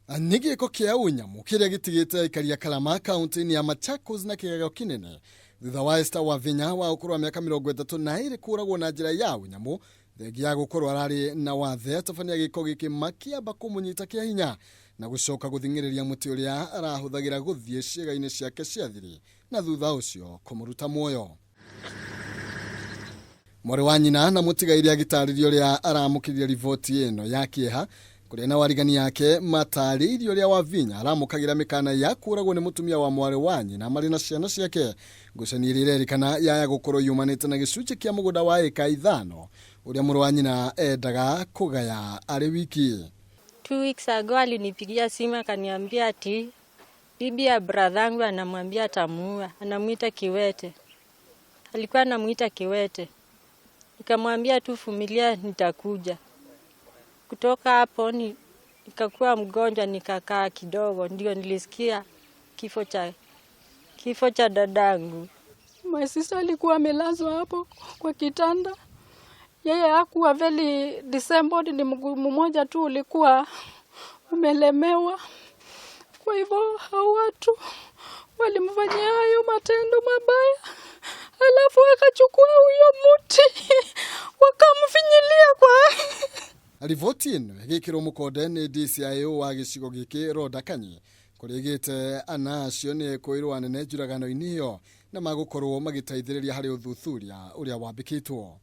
Nĩ gĩko kĩa ũnyamũ kĩrĩa gĩtigĩte aikari a Kalama kaunti-inĩ ya Machakos na kĩgego kĩnene thutha wa Esther Wavinya wa ũkũrũ wa mĩaka 32 kũragwo na njĩra ya ũnyamũ thengia ya gũkorwo ararĩ na wathe. Atabania gĩko gĩkĩ makĩamba kũmũnyita kĩa hinya na gũcoka gũthing'ĩrĩria mũtĩ ũrĩa arahũthagĩra gũthiĩ ciĩga-inĩ ciake cia thiri na thutha ũcio kũmũruta muoyo. Mwarĩ wa nyina na mũtigairĩ agĩtarĩria ũrĩa aramũkĩrire riboti ĩno ya kĩeha kũrĩa na warigani yake matarĩirie ũrĩa Wavinya aramũkagĩra mĩkana ya kũragwo nĩ mũtumia wa mwarĩ wa nyina marĩ na ciana ciake. Ngucanio ĩrĩa ĩrerĩkana yaya gũkorwo yumanĩte na gĩcunjĩ kĩa mũgũnda wa ĩka 5 ũrĩa mũrũ wa nyina endaga kũgaya arĩ wiki. 2 weeks ago alinipigia simu akaniambia ati bibi ya bradhangu anamwambia atamuua, anamuita kiwete. Alikuwa anamuita kiwete. Nikamwambia tu vumilia, nitakuja. Kutoka hapo nikakuwa mgonjwa, nikakaa kidogo, ndio nilisikia kifo cha dadangu. My sister alikuwa amelazwa hapo kwa kitanda. Yeye hakuwa very disabled, ni mguu mmoja tu ulikuwa umelemewa. Kwa hivyo hao watu walimfanyia hayo matendo mabaya, alafu akachukua huyo mti wakamfinyilia kwa Riboti ĩno ĩgĩkĩrwo mũkonde nĩ DCIO wa gĩcigo gĩkĩ Rhoda Kanyi kũrĩa ĩgĩte ana acio nĩ ekũĩrwo anene njũragano-inĩ ĩyo na magũkorwo magĩteithĩrĩria harĩ ũthuthuria ũrĩa wambĩkĩtwo.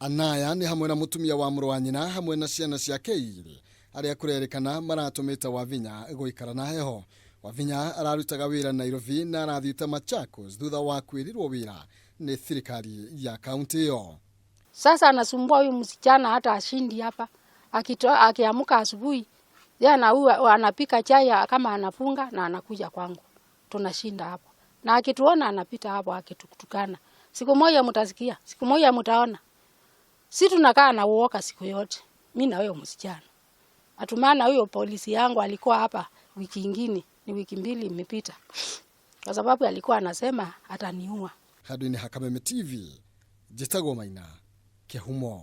Anaya nĩ hamwe na mũtumia wa mũrũ wa nyina hamwe na ciana ciake igĩrĩ arĩa kũrerĩkana maratũmĩte Wavinya gũikara na heho. Wavinya ararutaga wĩra Nairobi na arathiĩte Machakos thutha wa kwĩrĩrwo wĩra nĩ thirikari ya kaunti ĩyo. Sasa anasumbua huyu msichana hata ashindi hapa. Akiamka asubuhi, yeye anaua, anapika chai kama anafunga na anakuja kwangu. Tunashinda hapo. Na akituona anapita hapo akitutukana. Siku moja mtasikia, siku moja mtaona. Si tunakaa na uoka siku yote. Mimi na wewe msichana. Atumana huyo polisi yangu alikuwa hapa wiki ingine, ni wiki 2 imepita. Kwa sababu alikuwa anasema ataniua. Handũ-inĩ ha Kameme TV, njĩtagwo Maina Kĩhumo.